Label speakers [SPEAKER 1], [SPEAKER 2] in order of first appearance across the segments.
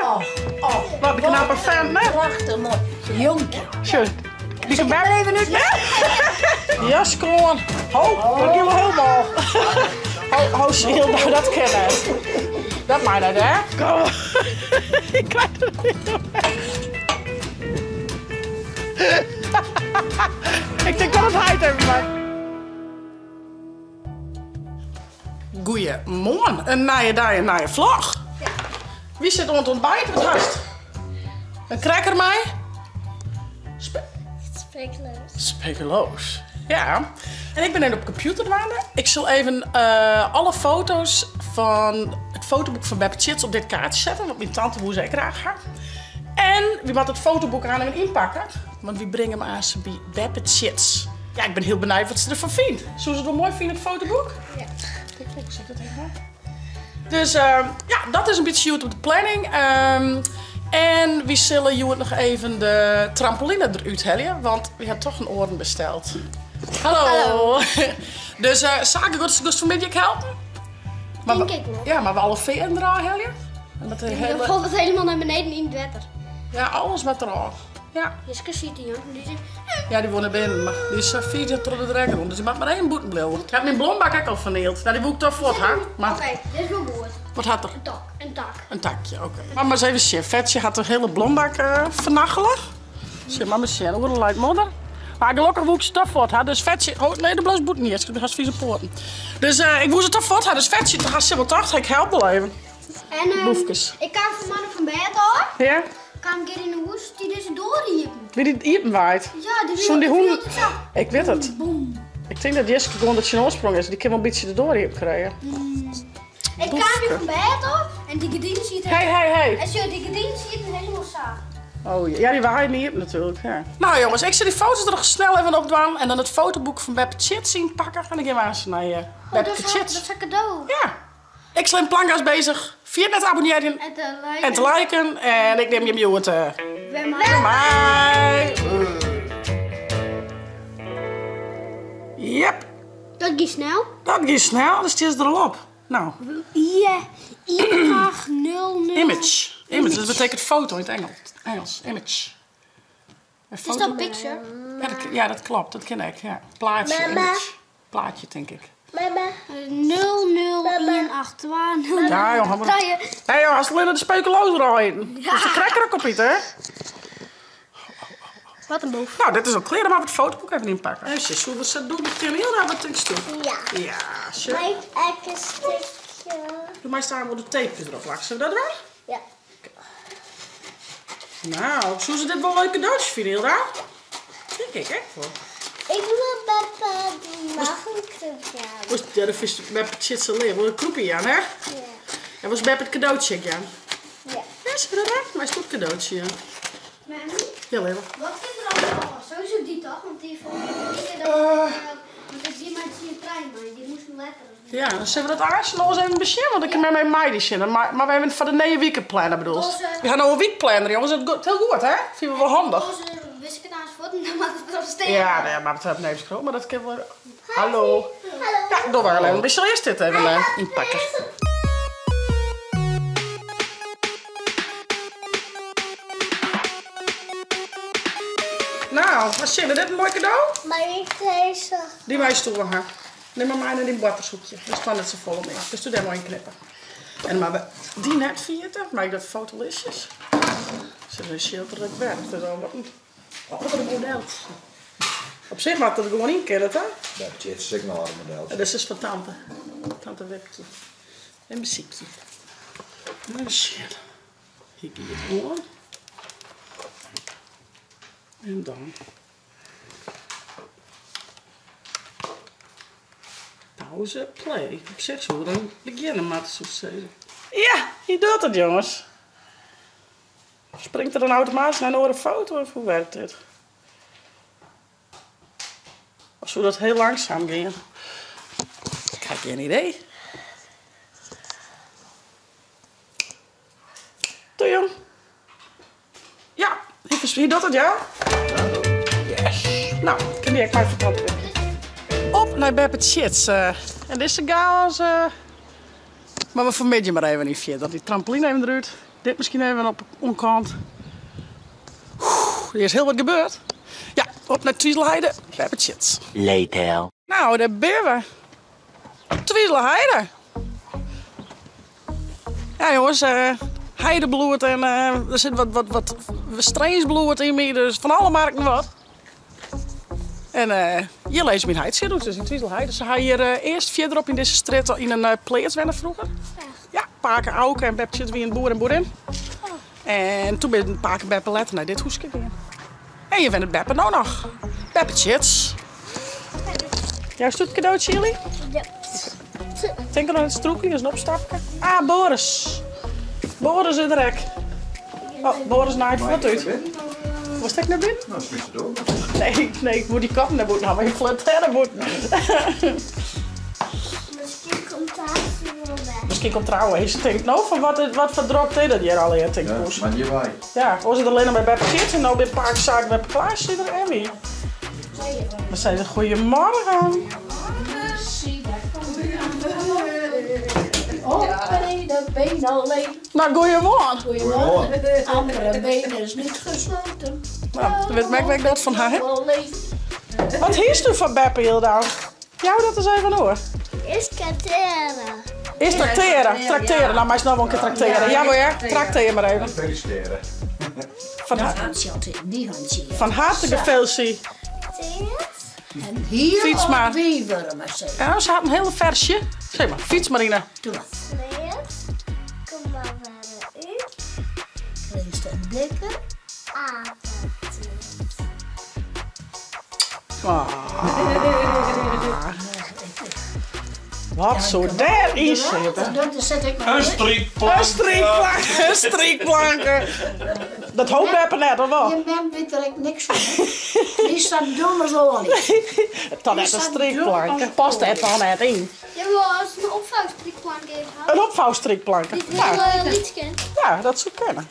[SPEAKER 1] Oh, oh.
[SPEAKER 2] Wat een knappe vent, hè?
[SPEAKER 1] Prachtig mooi. Jonkje.
[SPEAKER 2] Sjoch, die
[SPEAKER 1] Zet
[SPEAKER 2] kan
[SPEAKER 1] er even uit.
[SPEAKER 2] Ja, skoon. Ho, dat ging wel helemaal. Ho, ho, heel, nou, dat ken ik. Dat mag niet, hè? Kom. Ik krijg het niet Ik denk dat het hij het even maakt. Goeiemorgen. Een nije dei, een nije vlog. Wie zit onder het ontbijt? Wat haast? Een cracker mij?
[SPEAKER 3] Speculoos.
[SPEAKER 2] Speculoos. Ja. En ik ben even op computer dwaande. Ik zal even alle foto's van het fotoboek van Beppe Tjits op dit kaartje zetten. Want mijn tante woe zeker graag had. En wie moet het fotoboek aan en inpakken? Want wie brengen hem aan ze bij Beppe Tjits. Ja, ik ben heel benieuwd wat ze ervan vindt. Zullen ze het wel mooi vinden, het fotoboek?
[SPEAKER 3] Ja.
[SPEAKER 2] Kijk, kijk, zeg dat even. Dus ja, dat is een beetje op de planning. En we zullen jullie nog even de trampoline eruit halen, want we hebben toch een oren besteld. Hallo.
[SPEAKER 3] Hallo.
[SPEAKER 2] Dus Sake, gaat ze vanmiddag helpen? Maar
[SPEAKER 3] Denk
[SPEAKER 2] we-
[SPEAKER 3] ik wel.
[SPEAKER 2] Ja, maar we alle veren eraan halen. En dat de
[SPEAKER 3] Je
[SPEAKER 2] hele...
[SPEAKER 3] valt het helemaal naar beneden in het water.
[SPEAKER 2] Ja, alles wat eraan. Ja.
[SPEAKER 3] Jiske ziet die, jongen. Die zegt,
[SPEAKER 2] Ja, die wonen binnen, maar die is 4 jaar tot de drek rond, dus die mag maar één boete blijven. Ik heb mijn blombak ook al vernield. Nou, die boek toch voort, hè? Maar
[SPEAKER 3] Oké, dit is wel goed.
[SPEAKER 2] wat had er?
[SPEAKER 3] Een tak, een tak.
[SPEAKER 2] Een takje, oké. Maar maar eens even zien. Vetje had de hele blombak vernachelen. Zie maar misschien, hoe lijkt modder. Maar gelukkig woek ze toch voort, hè? Dus Vetje... Oh, nee, de bloos boet niet. Ik had vieze poorten. Dus ik woe ze toch voort, hè? Dus Vetje, dan gaat ze wel tocht. Ik help wel even.
[SPEAKER 3] En
[SPEAKER 2] Boefkes.
[SPEAKER 3] ik kwam van mannen van bed hoor.
[SPEAKER 2] Ja?
[SPEAKER 3] Ik kwam een keer in de hoes die deze doorriepen.
[SPEAKER 2] Wie die iepen waait.
[SPEAKER 3] Ja, die
[SPEAKER 2] Zo'n die hoen.
[SPEAKER 3] viel het zo.
[SPEAKER 2] Ik weet het.
[SPEAKER 3] Boem.
[SPEAKER 2] Ik denk dat Jiske gewoon dat zijn oorsprong is. Die kan wel een beetje de doorriep krijgen.
[SPEAKER 3] Ik kwam hier van bed hoor. En die gordijn ziet
[SPEAKER 2] Hey, hey, hey.
[SPEAKER 3] En zo, die gordijn ziet er helemaal zo.
[SPEAKER 2] Oh ja, die waaien niet op natuurlijk. Ja. Nou jongens, ik zet die foto's er nog snel even op dwaan. En dan het fotoboek van Beppe Tjits inpakken. En dan gaan we eens naar
[SPEAKER 3] Oh,
[SPEAKER 2] Beppe
[SPEAKER 3] dat is, dat
[SPEAKER 2] Tjits.
[SPEAKER 3] is een cadeau.
[SPEAKER 2] Ja. Ik slim planka's bezig. Via net abonneren
[SPEAKER 3] En te liken.
[SPEAKER 2] en te liken. En ik neem je het.
[SPEAKER 3] Bye.
[SPEAKER 2] Bye. Yep,
[SPEAKER 3] Dat ging snel.
[SPEAKER 2] dat ging snel. Dus het is er al op. Nou,
[SPEAKER 3] Ja, I 8 0 0.
[SPEAKER 2] image. Image, dat betekent foto in het Engels. Engels, image. Een
[SPEAKER 3] Is
[SPEAKER 2] foto.
[SPEAKER 3] dat picture?
[SPEAKER 2] Ja, dat klopt, dat ken ik. Ja. Plaatje,
[SPEAKER 3] Mama.
[SPEAKER 2] image. Plaatje, denk ik.
[SPEAKER 3] Mama. 0 0 1 8 2 0.
[SPEAKER 2] Ja, joh, maar... Hé, joh, als alleen de speculoos er al eten.
[SPEAKER 3] Ja.
[SPEAKER 2] Dat is de cracker ook op iets, hè?
[SPEAKER 3] Wat een boef.
[SPEAKER 2] Nou, dit is al kleren, maar we het fotoboek even inpakken. Even zien, zullen we ze doen? De kind heel raar wat ik toe.
[SPEAKER 3] Ja.
[SPEAKER 2] Ja, sure.
[SPEAKER 3] Maar ik een stukje.
[SPEAKER 2] Doe maar staan waar de tapejes erop lagen. Zullen we dat doen?
[SPEAKER 3] Ja.
[SPEAKER 2] Nou, zullen ze dit wel een leuk cadeautje vinden, Hilda? Denk ik, hè? Voor.
[SPEAKER 3] Ik wil papa die mag een kroepje aan.
[SPEAKER 2] Was, ja, dat is met het shit zo leer. Wil een kroepje aan, hè?
[SPEAKER 3] Ja.
[SPEAKER 2] En was Beb het cadeautje aan?
[SPEAKER 3] Ja.
[SPEAKER 2] Ja, ze dat hè? Maar is goed cadeautje, ja.
[SPEAKER 3] Mami,
[SPEAKER 2] Ja, Leo.
[SPEAKER 3] wat is er allemaal? Sowieso die toch? Want die vond ik niet dat. Want ik die met zijn trein, maar die moest letteren.
[SPEAKER 2] Ja, dan zullen we dat Arsenal eens even beginnen, want ik heb met mijn meid zin. Maar we hebben het voor de nieuwe weekendplanner bedoeld.
[SPEAKER 3] Onze-
[SPEAKER 2] We gaan nou een weekplanner, jongens. Dat gaat heel goed, hè? Vinden we wel handig.
[SPEAKER 3] Onze wist ik het aan zijn voet en dan maakt het erop steen.
[SPEAKER 2] Ja, nee, maar het heeft neus groot, maar dat kan wel. Hallo.
[SPEAKER 3] Hallo.
[SPEAKER 2] Ja, door maar alleen. We zullen eerst dit even inpakken. Nou, wat zin, dit een mooi cadeau?
[SPEAKER 3] Maar ik deze.
[SPEAKER 2] Die wij stoel haar. Neem maar mij naar die buttersoepje. Dat staat net zo vol mee. Dus doe daar maar in knippen. En maar we die net vierten, maak ik dat fotolistjes. Zit een schilderlijk werk. Dat is al wat een ander model. Op zich maakt dat gewoon in keer, hè?
[SPEAKER 4] Ja, het is ook nog een model.
[SPEAKER 2] Dat is dus van tante. Tante Wipje. En muziekje. Nou shit. Hier gaat het oor. En dan. Pauze, play. Op zich zo dan beginnen, maar het zo zeggen. Ja, je doet het, jongens. Springt er dan automatisch naar een andere foto of hoe werkt dit? Of zou dat heel langzaam gaan? Ik heb geen idee. Doei, jong. Ja, hier doet het, ja? Yes. Nou, kan die ik maar vertellen. Op naar Beppe Tjits. En dit is de chaos. Maar we vermidden maar even niet verder. Die trampoline even eruit. Dit miskien even op oan kant. Der is hiel wat gebeurd. Ja, op nei Twizelheide. Beppe Tjits.
[SPEAKER 5] Later.
[SPEAKER 2] Nou, dêr binne we. Twizelheide. Ja jongens, heidebloed en der sit wat, wat, wat streensbloed yn my, dus fan alle markten wat. En hjir lizze myn heit syn roots, dus yn Twizelheide. Se ha hjir earst fierderop yn dizze strjitte yn in pleats wenne froeger. Ja, pake Auke en beppe Tjits wienen boer en boerin. En toen binne pake en beppe letter nei dit húske gien. En hjir wennet beppe no noch. Beppe Tjits. Jousto it kadootsje, Jilly?
[SPEAKER 3] Ja.
[SPEAKER 2] Tink oan it strûkeljen, is in opstapke. Ah, Boris. Boris is der ek. Oh, Boris naait fuort út. Wolst ek nei binnen?
[SPEAKER 4] No, smyt se door.
[SPEAKER 2] Nee, nee, ik woe dy katten nei bûten ha, mar je flirt dêr nei bûten.
[SPEAKER 3] Miskien komt Taatje wol wer.
[SPEAKER 2] Miskien komt trouwe. Hy tinkt no fan wat, wat foar drokte is dat hjir allegear, tinkt Poes.
[SPEAKER 4] Ja, mar hjir wei.
[SPEAKER 2] Ja, oars is er allinne by beppe Tjits en no by pake Saak en beppe Klaas sit er en wie. We sizze goeiemorgen. Nou, goeiemoarn.
[SPEAKER 4] Goeiemoarn.
[SPEAKER 1] Andere been is niet gesloten.
[SPEAKER 2] Nou, dan wit Mek wer dat fan har, hè? Wat hiest foar beppe, Jildau? Jou dat ris even oer.
[SPEAKER 3] Is traktearre.
[SPEAKER 2] Is traktearre, traktearre. Nou, meist no wol in kear traktearre. Ja wol hear, traktear mar even.
[SPEAKER 4] Felicitearre.
[SPEAKER 2] Fan,
[SPEAKER 1] Die handje.
[SPEAKER 2] Fan harte gefeliciteerd.
[SPEAKER 1] En hier
[SPEAKER 2] Fiets maar.
[SPEAKER 1] Wie maar zeggen.
[SPEAKER 2] Ja, ze had in hiele fersje. Sis mar, fyts mar Ine.
[SPEAKER 1] Doe maar.
[SPEAKER 3] Kom maar weer uit.
[SPEAKER 1] Leest een dikke.
[SPEAKER 2] Ah. Wat soe dêr yn sitte?
[SPEAKER 1] Dat set ik maar
[SPEAKER 6] In strykplanke.
[SPEAKER 2] In strykplanke, in strykplanke. Dat hope beppe net, of wol?
[SPEAKER 1] Je mem wit der ek niks fan. Dy sa dom as oalje.
[SPEAKER 2] Dan net in strykplanke. Past dêr dan net yn.
[SPEAKER 3] Jawel, as in opfoustrykplanke even hat.
[SPEAKER 2] In opfoustrykplanke.
[SPEAKER 3] Dy't hiel lyts kin.
[SPEAKER 2] Ja, dat soe kinne.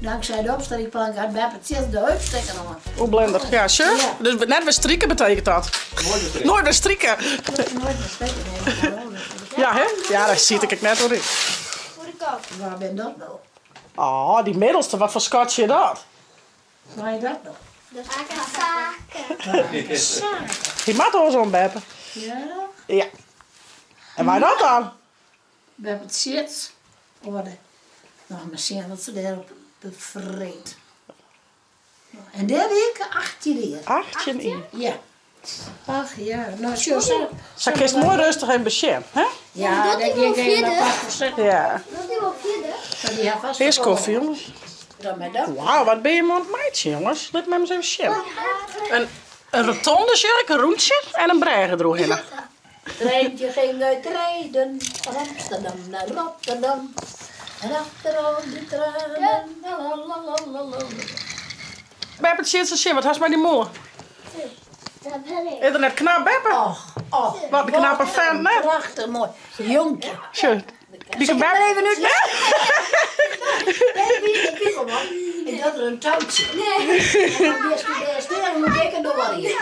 [SPEAKER 1] Dankzij de opstrykplank hat beppe Tjits de heup stikken oan.
[SPEAKER 2] Oer blinder, ja, sjoch.
[SPEAKER 1] Ja.
[SPEAKER 2] Dus net wer strike betekent dat. Nooit wer strike.
[SPEAKER 1] Nooit wer strike, nee.
[SPEAKER 2] Ja, hè? Ja, dêr siet ik ek net oer yn.
[SPEAKER 3] Foar de kop.
[SPEAKER 1] Wa bin dat no?
[SPEAKER 2] Oh, dy middelste, wat foar skatsje is dat?
[SPEAKER 1] Wa is dat no?
[SPEAKER 3] Dat is Sake.
[SPEAKER 2] Dy moat oars om, beppe.
[SPEAKER 1] Ja?
[SPEAKER 2] Ja. En wa is dat dan?
[SPEAKER 1] Beppe Tjits. Orde. Noch mar sjen wat se dêr op befreet. En dêr wie ik 18 jier.
[SPEAKER 2] 18 jier?
[SPEAKER 1] Ja. Ach ja, no sjoch sa.
[SPEAKER 2] Sa kinst moai rêstich even besjen, hè?
[SPEAKER 1] Ja,
[SPEAKER 3] Dat
[SPEAKER 1] dêr
[SPEAKER 3] is
[SPEAKER 1] gean ik
[SPEAKER 3] wol
[SPEAKER 1] even
[SPEAKER 3] fierder.
[SPEAKER 1] apart foar sitten.
[SPEAKER 2] Ja.
[SPEAKER 3] Dat is wol fierder.
[SPEAKER 1] Mar dy ha fêst
[SPEAKER 2] Earst
[SPEAKER 1] wol
[SPEAKER 2] kofje, jonges.
[SPEAKER 1] Dan mei dat.
[SPEAKER 2] Wauw, wat binne jim oan it meitsjen, jonges? Lit my ris even sjen. In rotonde sjoch ik, in rûntsje en in brêge deroerhinne.
[SPEAKER 1] Treintje ging uit rijden van Amsterdam naar Rotterdam. En achter al die tranen, lalalala.
[SPEAKER 2] Beppe, sjit sa sjen, wat hast mei dy mûle?
[SPEAKER 3] Dat ben ik.
[SPEAKER 2] Is er net knap, Beppe?
[SPEAKER 1] Och, och.
[SPEAKER 2] Wat in knappe vent, net?
[SPEAKER 1] Prachtich moai jonkje.
[SPEAKER 2] Sjoch, dy
[SPEAKER 1] Sil ik
[SPEAKER 2] Beppe
[SPEAKER 1] der even út? Nee, ik wit wol wat. Ik doch der in toutsje. Nee. Dêr moet ik in doar hier.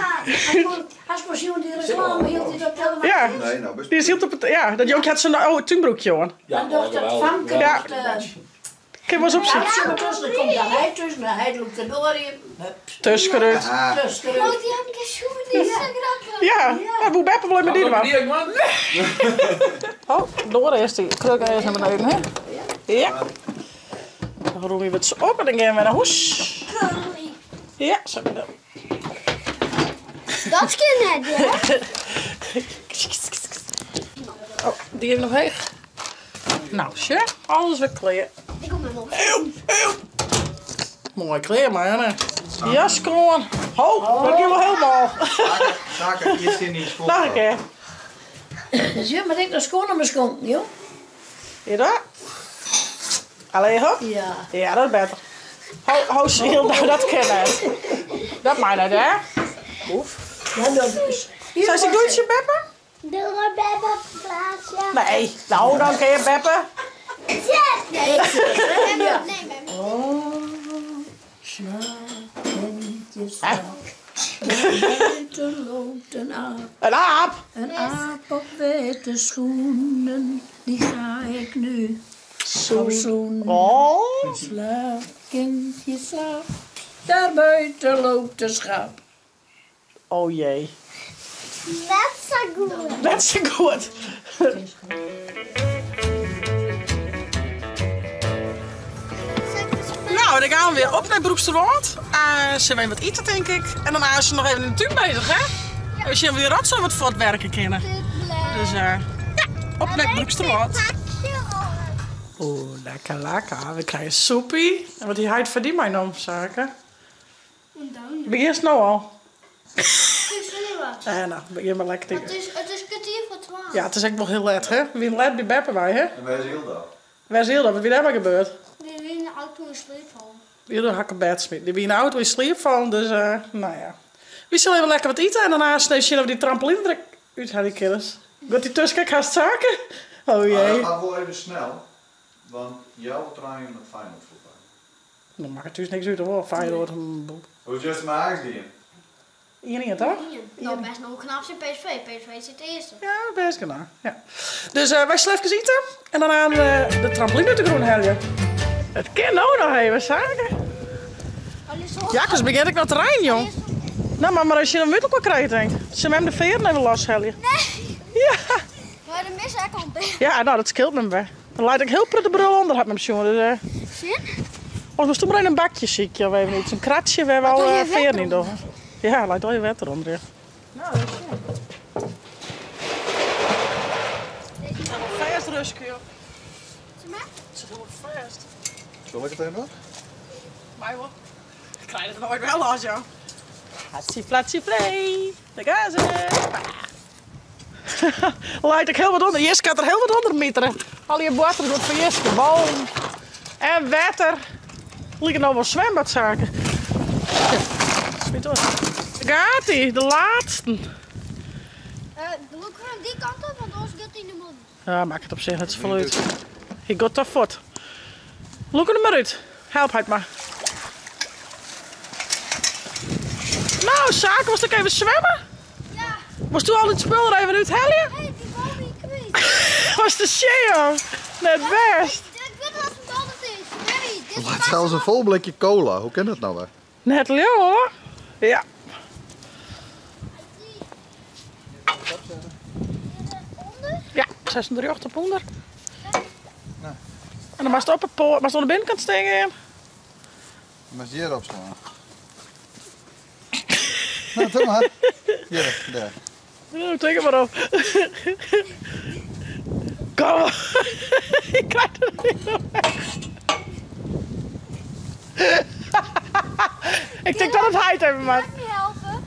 [SPEAKER 1] Hast wol sjoen dy reklame hieltyd op televyzje?
[SPEAKER 2] Ja.
[SPEAKER 4] Nee, no bist
[SPEAKER 2] Dy is hieltyd op it, ja, dat jonkje hat sa'n âld túnbroekje oan.
[SPEAKER 1] Dan docht dat famke
[SPEAKER 2] Ja.
[SPEAKER 1] docht,
[SPEAKER 2] Kin wol ris opsykje.
[SPEAKER 1] Ja, mar tusken komt dan hy tusken en hy lûkt de doar iepen. Hup.
[SPEAKER 2] Tuskenút.
[SPEAKER 1] Tuskenút.
[SPEAKER 3] Oh, dy ha ik sjoen, dy is sa grappich.
[SPEAKER 2] Ja, ja, woe beppe wol even mei dy dwaan. Oh, doar earst dy kruk earst nei beneden, hè? Ja. Dan rûmje we it op en dan gean we nei hûs. Ja, sa binne we.
[SPEAKER 3] Dat kin net, hear.
[SPEAKER 2] Oh, dy even omheech. Nou, sjoch, alles wer klear.
[SPEAKER 3] Ik kom even op.
[SPEAKER 2] Moai klear, Marjane. Jaske oan. Ho, dat gie wol hielendal.
[SPEAKER 4] Sake, hjir stean dyn skuon.
[SPEAKER 2] Noch in kear.
[SPEAKER 1] Sjoch, moat ik noch skuon om 'e skonken, joh.
[SPEAKER 2] Is dat? Allee, hop.
[SPEAKER 1] Ja.
[SPEAKER 2] Ja, dat is better. Ho, ho, sil, nou, dat kin net. Dat mei net, hè? Oef.
[SPEAKER 1] Ja, dat is.
[SPEAKER 2] Sei se goetsje, beppe?
[SPEAKER 3] Doe maar beppe plaatsje.
[SPEAKER 2] Nee, nou dan kin je beppe.
[SPEAKER 3] Nee,
[SPEAKER 1] Ja.
[SPEAKER 3] nee, beppe.
[SPEAKER 1] Oh, slaap, kindje, slaap. Buiten loopt een aap.
[SPEAKER 2] Een aap?
[SPEAKER 1] Een aap op witte schoenen, die ga ik nu.
[SPEAKER 2] Zoen.
[SPEAKER 1] Oh. Slaap, kindje, slaap. Daar buiten loopt de schaap.
[SPEAKER 2] Oh jee.
[SPEAKER 3] Net sa goed.
[SPEAKER 2] Net sa goed. Nou, dan gaan we weer op naar Broeksterwâld. Uh, ze even wat eten, denk ik. En daarna is ze nog even in de tuin bezig, hè? Ja. We zien we die rotzooi wat voortwerken kunnen. Dus ja, op naar Broeksterwâld. Oeh, lekker, lekker. We krijgen soepie. En wat die heit van die mij nou, zaken. Begin nou al? Ja, nou, begin maar lekker
[SPEAKER 3] Het is 11:45.
[SPEAKER 2] Ja, het is echt wel heel let, hè? Wie let bij Beppe wij, hè?
[SPEAKER 4] En wij is heel dat.
[SPEAKER 2] Wij is heel dat. Wat wie daar maar gebeurd?
[SPEAKER 3] Die wie in de auto in sleep vallen.
[SPEAKER 2] Die de hakken bed smit. Die wie in de auto in sleep vallen, dus nou ja. We zullen even lekker wat eten en daarna snel zien of die trampoline er uit had die killers. Gaat die tussen kijk haast zaken? Oh jee.
[SPEAKER 4] Maar dat gaat wel even snel, want jouw trein met Feyenoord voorbij.
[SPEAKER 2] Dan maakt het dus niks uit hoor, Feyenoord.
[SPEAKER 4] Hoe is het maar Ajax die in?
[SPEAKER 2] 1-1 toch?
[SPEAKER 3] Nou, best nog knap zijn PSV. PSV zit eerste.
[SPEAKER 2] Ja, best knap. Ja. Dus wij zullen even eten en daarna de trampoline uit de groen halen. Het kan nou nog even, zaken. Ja, dus begin ik nog te rijden, jong. Nou, maar als je een wittel krijgt, denk ik. Ze hem de veren even loshelden.
[SPEAKER 3] Nee.
[SPEAKER 2] Ja.
[SPEAKER 3] Maar de mis ik al bij.
[SPEAKER 2] Ja, nou, dat scheelt me bij. Dan laat ik heel prettig de bril onder, had me jongen. Dus,
[SPEAKER 3] Zin?
[SPEAKER 2] Of moest toen maar in een bakje ziek, of even iets. Een kratje waar we al veren in doen. Ja, laat al je wet eronder. Ja. Nou, dat is goed. Het is helemaal vast, Ruske, joh. Het zit helemaal vast.
[SPEAKER 4] Zal ik het even doen?
[SPEAKER 2] Mij hoor. Ik krijg het nooit wel los, joh. Hatsie flatsie play. Daar gaan ze. Laat ik heel wat onder. Jiske had er heel wat onder mieteren. Al je boter wordt van Jiske. Boom. En water. Lijkt nou wel zwembadzaken. Ja, smiet hoor. Gaat ie, de laatste.
[SPEAKER 3] Loop gewoon die kant op, want anders gaat hij in de mond.
[SPEAKER 2] Ja, maakt het op zich net zoveel uit. Ik gaat toch voort. Look er maar uit. Help het maar. Nou, Zaken, was ik even zwemmen?
[SPEAKER 3] Ja.
[SPEAKER 2] Was toen al het spul er even uit halen?
[SPEAKER 3] Hé, hey, die bal die ik kwijt.
[SPEAKER 2] Was de shit, Net best.
[SPEAKER 3] Ik weet wat een bal dat is. Barry, dit
[SPEAKER 4] Het lijkt zelfs een vol blikje cola. Hoe kan dat nou weer?
[SPEAKER 2] Net leeuw hoor. Ja. Ja, 36 op onder.
[SPEAKER 4] Nou.
[SPEAKER 2] En dan was het op het poort, was het aan de binnenkant steken.
[SPEAKER 4] Maar hier op slaan. Nou, doe maar. Hier, daar.
[SPEAKER 2] Nou, tik hem maar op. Kom op. Ik krijg het niet meer weg. Ik denk dat het heid even maar.
[SPEAKER 3] Kan je me helpen?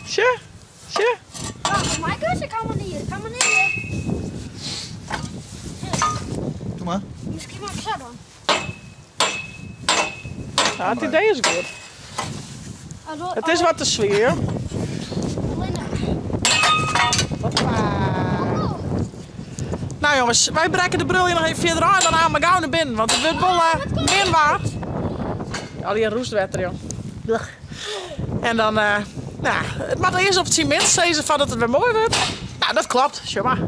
[SPEAKER 2] Tje, tje.
[SPEAKER 3] Wacht, mijn kus, ik kan maar niet. Ik kan maar niet.
[SPEAKER 4] Doe maar.
[SPEAKER 3] Misschien mag ik zo dan.
[SPEAKER 2] Ja, het idee is goed. Het is wat te zwier. Nou jongens, wij breken de bril hier nog even verder aan en dan gaan we gauw naar binnen. Want het wordt wel min waard. Al die roestwetter, joh. En dan, nou, het mag eerst op het cement zezen van dat het weer mooi wordt. Nou, dat klopt. Tjoe maar.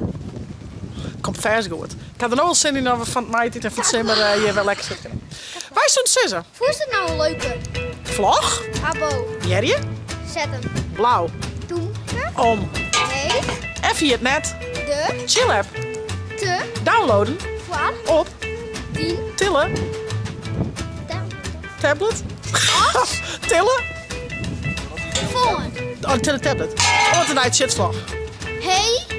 [SPEAKER 2] Komt vers goed. Ik had er nog wel zin in dat we van het mei en van het zomer hier wel lekker zitten. Wij zullen sissen.
[SPEAKER 3] Hoe is het nou een leuke?
[SPEAKER 2] Vlog.
[SPEAKER 3] Abo.
[SPEAKER 2] Jerje.
[SPEAKER 3] Zetten.
[SPEAKER 2] Blauw.
[SPEAKER 3] Toen.
[SPEAKER 2] Om.
[SPEAKER 3] Nee.
[SPEAKER 2] En via het net.
[SPEAKER 3] De.
[SPEAKER 2] Chill app.
[SPEAKER 3] Te.
[SPEAKER 2] Downloaden.
[SPEAKER 3] Voor.
[SPEAKER 2] Op.
[SPEAKER 3] Dien.
[SPEAKER 2] Tillen. Tablet. Tillen.
[SPEAKER 3] Voor.
[SPEAKER 2] Oh, tillen tablet. Oh, wat een night shit vlog.
[SPEAKER 3] Hey.